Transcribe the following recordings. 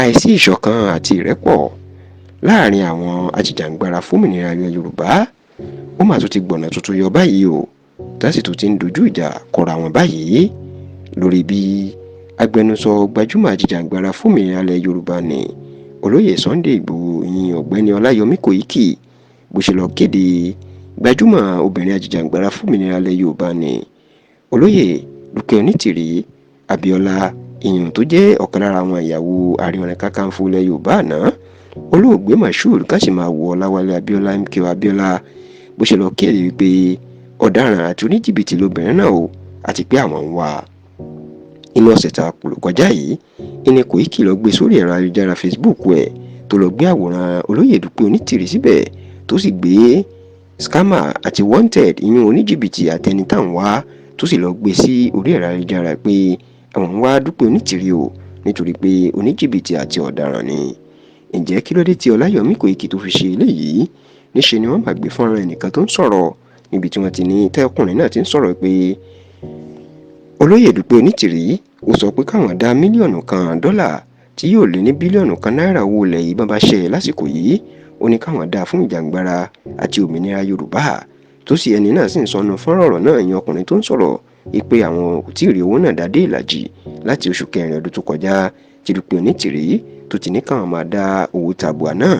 Àìsí ìṣọ̀kan àti ìrẹ́pọ̀ láàrin àwọn ajìjàǹgbara fómìnira ilẹ̀ Yorùbá ó mà tún ti gbọ̀nà tuntun yọ báyìí o, tá sì tún ti ń dojú ìjà kọra wọn báyìí lórí bí agbẹnusọ gbajúmọ̀ ajìjàǹgbara fómìnira ilẹ̀ Yorùbá ní Olóyè Sunday Ìgbòho, ìyìn Ọ̀gbẹ́ni Ọláyọmí Kòìkì, bó ṣe lọ kéde gbajúmọ̀ obìnrin ajìjàǹgbara fómìnira ilẹ̀ Yorùbá ní Olóyè Dúpẹ́ Onítìrí Abíọ́lá, ìyún tó jẹ́ ọ̀kan lára àwọn ìyàwó Ààrẹ Ọ̀nà Kakanfò ilẹ̀ Yorùbá àná, olóògbé Moshood Káṣímáwo Ọláwálé Abíọ́lá, MKO Abíọ́lá, bó ṣe lọ kéde wípé ọ̀daràn àti oníjìbìtì lobìnrin náà o, àti pé àwọn ń wá a. Inú ọ̀sẹ̀ tá a kò lò kọjá yìí ìní Kòìkì lọ gbé sórí ẹ̀rọ ayélujára Facebook ẹ̀, tó lọ gbé àwòrán Olóyè Dúpẹ́ Onítìrí síbẹ̀, tó sì gbé scammer àti wanted, ìyún oníjìbìtì àtẹni tá à ń wá, tó sì lọ gbé sí orí ẹ̀rọ ayélujára pé àwọn ń wá Dúpẹ́ Onítìrí o, nítorí pé oníjìbìtì àti ọ̀daràn ni. Ǹjẹ́ kí ló dé tí Ọláyọmí Kòìkì tó fi ṣe eléyìí? Níṣe ni wọ́n máa gbé fọ́nrán ẹnìkan tó ń sọ̀rọ̀ níbi tí wọ́n ti ní tẹ́kùnrin náà ti ń sọ̀rọ̀ pé Olóyè Dúpẹ́ Onítìrí ó sọ pé káwọn dá 1 mílíọ̀nù dọ́là tí yóò lé ní bílíọ̀nù 1 náírà owó ilẹ̀ yìí bá bá ṣe lásìkò yìí, ó ní káwọn dá fún ìjàǹgbara àti òmìnira Yorùbá. Tó sì ẹni náà sì ń sọnù fọ́nrán ọ̀rọ̀ náà, ìyẹn ọkùnrin tó ń sọ̀rọ̀, pé àwọn kò tí ì rí owó náà dá dé ìlàjì láti oṣù kẹrin ọdún tó kọjá tí Dúpẹ́ Onítìrí tó ti ní káwọn máa dá owó tabua náà.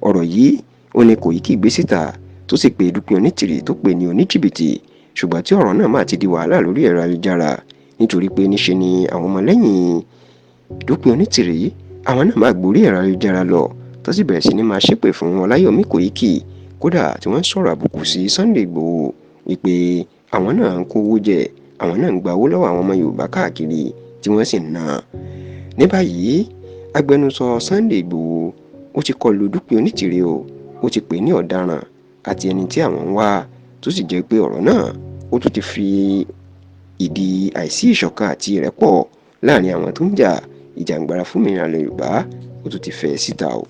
Ọ̀rọ̀ yìí ó ní Kòìkì gbé síta, tó sì pé Dúpẹ́ Onítìrí tó pè ní oníjìbìtì, ṣùgbọ́n tí ọ̀rọ̀ náà máa ti di wàhálà lórí ẹ̀rọ ayélujára, nítorí pé níṣe ni àwọn ọmọlẹ́yìn Dúpẹ́ Onítìrí àwọn náà máa gborí ẹ̀rọ ayélujára lọ, tó sì bẹ̀rẹ̀ sí ní máa ṣépè fún Ọláyọmí Kòìkì, kódà tí wọ́n ń sọ̀rọ̀ àbùkù sí Sunday Ìgbòho wípé àwọn náà ń kówó jẹ, àwọn náà ń gba owó lọ́wọ́ àwọn ọmọ Yorùbá káàkiri tí wọ́n sì ń ná. Ní báyìí, agbẹnusọ Sunday Ìgbòho ó ti kọlu Dúpẹ́ Onítìrí o, ó ti pè ní ọ̀daràn àti ẹni tí àwọn ń wá, tó sì jẹ́ pé ọ̀rọ̀ náà ó tún ti fi ìdí àìsí ìṣọ̀kan àti ìrẹ́pọ̀ láàrin àwọn tó ń jà ìjàǹgbara fún òmìnira ilẹ̀ Yorùbá, ó tún ti fẹ́ síta o.